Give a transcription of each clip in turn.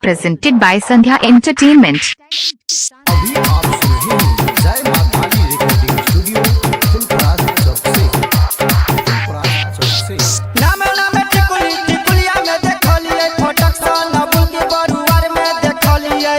Presented by Sandhya Entertainment. अभी आप सुन रहे हैं जय मां काली रिकॉर्डिंग स्टूडियो, फुलपरास चौक से, फुलपरास चौक से। नामे नामे टिकुली टिकुलिया में देखलियै, फटक सा नबुल के बरुआर में देखलियै,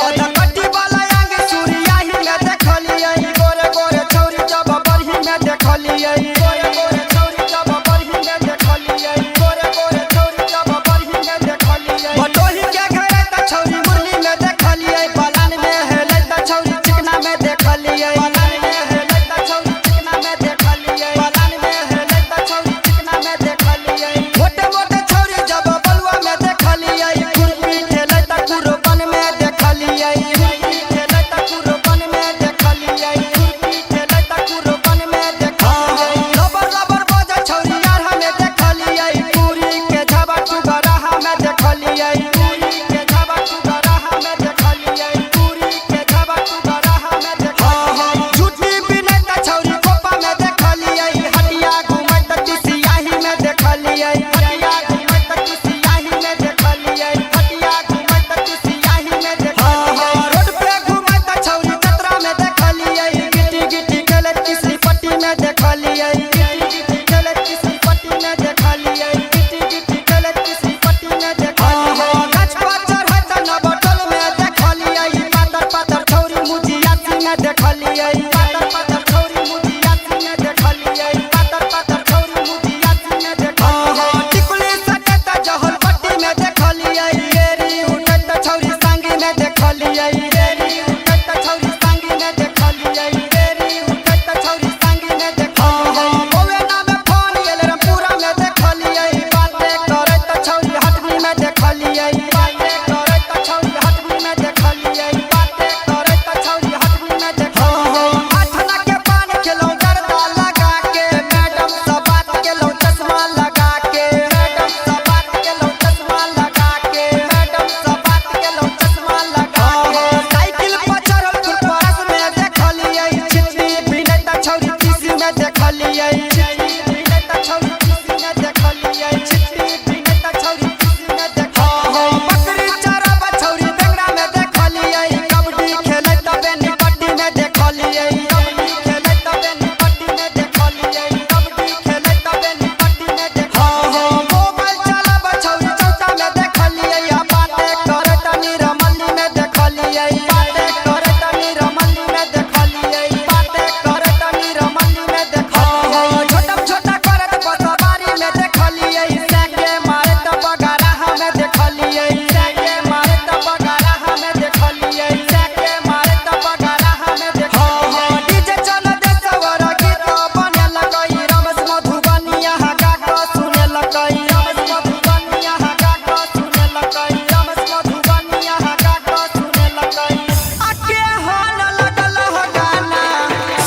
अधकटी वाला अंग सूर्याही में देखलियै, गोरे गोरे छौरी जब बरही में देखलियै, गोरे गोरे छौरी जब बरही में देखलियै, गोरे गोरे छौरी जब बरही में देखलियै। बटोही के घरे त छौरी मुरली में देखलियै, बलान में हेलै त छौरी चिकना में देखलियै, बलान में हेलै त छौरी चिकना में देखलियै, बलान में हेलै त छौरी चिकना में देखलियै। मोटे मोटे छौरी जब बलुआ में देखलियै, खुरपी ठेलै त कुरबन में देखलियै, खुरपी ठेलै त कुरबन में देखलियै, खुरपी ठेलै त कुरबन में देखलियै। रबर रबर बजै छौरी आढ़ा में देखलियै, पूरी के झाबा टुकराहा में देखलियै, पूरी के झाबा टुकराहा में देखलियै, पूरी के झाबा टुकराहा में देखलियै। झूठी बिनै त छौरी खोपा में देखलियै, हटिया घुमै त तिसियाही में देखलियै, हटिया घुमै त तिसियाही में देखलियै, हटिया घुमै त तिसियाही में देखलियै। रोड पे घुमै त छौरी चतरा में देखलियै, गिटी गिटी खेलैत किसली पट्टी में देखलियै, गिटी गिटी खेलैत किसली पट्टी में देखलियै, गिटी गिटी खेलैत किसली पट्टी में देखलियै। गाछ पर चढ़ैत नवटोल में देखलियै, पातर पातर छौरी मुजियासी में देखलियै, पातर पातर छौरी मुजियासी में देखलियै, पातर पातर छौरी मुजियासी में देखलियै। टिकुली सटैत जहल पट्टी में देखलियै, एरी उठैत छौरी सांगी में देखलियै, एरी उठैत छौरी सांगी में देखलियै, एरी उठैत छौरी सांगी में देखलियै। बौएना में फोन एल रामपुरा में देखलियै, बाते करैत छौरी हटनी में देखलियै, बाते करैत छौरी हटनी में देखलियै, बाते करैत छौरी हटनी में देखलियै। आठना के पान खेलौं जर्दा लगा के, मैडम से बात केलौं चश्मा लगा के, मैडम से बात केलौं चश्मा लगा के, मैडम से बात केलौं चश्मा लगा के। साइकिल पर चढ़ल फुलपरास में देखलियै, छिटनी बिनै त छौरी तीसी में देखलियै, छिटनी बिनै त छौरी तीसी में देखलियै, छिटनी बिनै त छौरी तीसी में देखलियै। बकरी चराबै छौरी बेंगरा में देखलियै, कबड्डी खेलै त बेनीपट्टी में देखलियै, कबड्डी खेलै त बेनीपट्टी में देखलियै, कबड्डी खेलै त बेनीपट्टी में देखलियै। मोबाइल चलाबै छौरी चौचा में देखलियै, आ बाते करैत निरमल्ली में देखलियै, बाते करैत निरमल्ली में देखलियै, बाते करैत निरमल्ली में देखलियै। छोटम छोटा करैत बसबारी में देखलियै, सैके मारैत बगराहा में देखलियै, सैके मारैत बगराहा में देखलियै, सैके मारैत बगराहा में देखलियै। डीजे चल देशवर गीत बने लगई, रमेश मधुबनिया गा क सुने लगई, रमेश मधुबनिया गा क सुने लगई, रमेश मधुबनिया गा क सुने लगई। आ के हन लगल ह गाना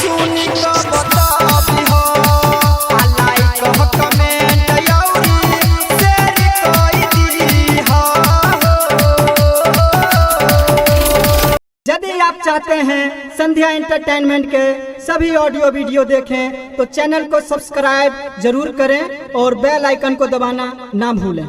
सुनी क बताबी हो, आ लाइक ह कमेंट अउरी शेयर कई दी हो। यदि आप चाहते हैं संध्या एंटरटेनमेंट के सभी ऑडियो वीडियो देखें तो चैनल को सब्सक्राइब जरूर करें और बेल आइकन को दबाना ना भूलें।